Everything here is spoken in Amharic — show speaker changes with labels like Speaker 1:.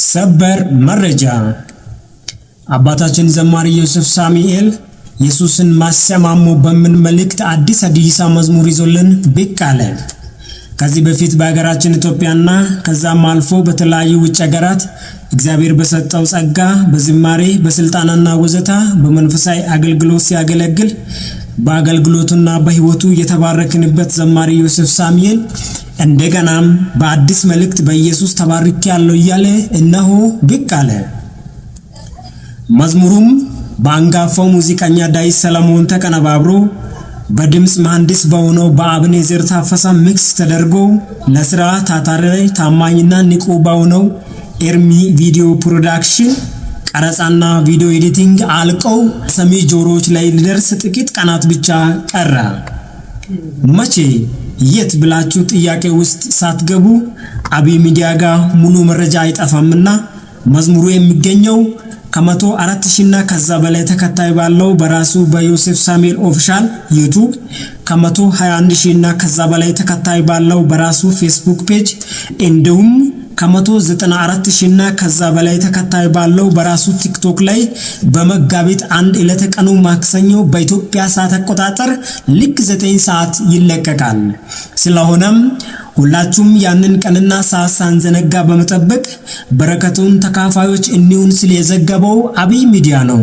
Speaker 1: ሰበር መረጃ! አባታችን ዘማሪ ዮሴፍ ሳሙኤል ኢየሱስን ማሰማሙ በምን መልእክት አዲስ አዲስ መዝሙር ይዞልን ብቅ አለ። ከዚህ በፊት በሀገራችን ኢትዮጵያና ከዛም አልፎ በተለያዩ ውጭ ሀገራት እግዚአብሔር በሰጠው ጸጋ በዝማሬ፣ በስልጣናና ወዘተ በመንፈሳዊ አገልግሎት ሲያገለግል በአገልግሎቱና በሕይወቱ የተባረክንበት ዘማሪ ዮሴፍ ሳሙኤል እንደገናም በአዲስ መልእክት በኢየሱስ ተባርኬያለሁ እያለ እነሆ ብቅ አለ። መዝሙሩም በአንጋፋው ሙዚቀኛ ዳዊት ሰለሞን ተቀነባብሮ በድምፅ መሐንዲስ በሆነው በአብኔዘር ታፈሰ mix ተደርጎ ለስራ ታታሪ፣ ታማኝና ንቁ በሆነው ኤርሚ video production ቀረጻና video editing አልቀው ሰሚ ጆሮዎች ላይ ሊደርስ ጥቂት ቀናት ብቻ ቀረ። መቼ፣ የት ብላችሁ ጥያቄ ውስጥ ሳትገቡ አብይ ሚዲያ ጋር ሙሉ መረጃ አይጠፋምና መዝሙሩ የሚገኘው ከ104 ሺህ እና ከዛ በላይ ተከታይ ባለው በራሱ በዮሴፍ ሳሙኤል official YouTube፣ ከ121 ሺህ እና ከዛ በላይ ተከታይ ባለው በራሱ Facebook page፣ እንዲሁም ከ194 ሺህ እና ከዛ በላይ ተከታይ ባለው በራሱ TikTok ላይ በመጋቢት 1 ዕለተ ቀኑ ማክሰኞ በኢትዮጵያ ሰዓት አቆጣጠር ልክ 9 ሰዓት ይለቀቃል። ስለሆነም ሁላችሁም ያንን ቀንና ሰዓት ሳንዘነጋ በመጠበቅ በረከቱን ተካፋዮች እንሁን ሲል የዘገበው አብይ ሚዲያ ነው።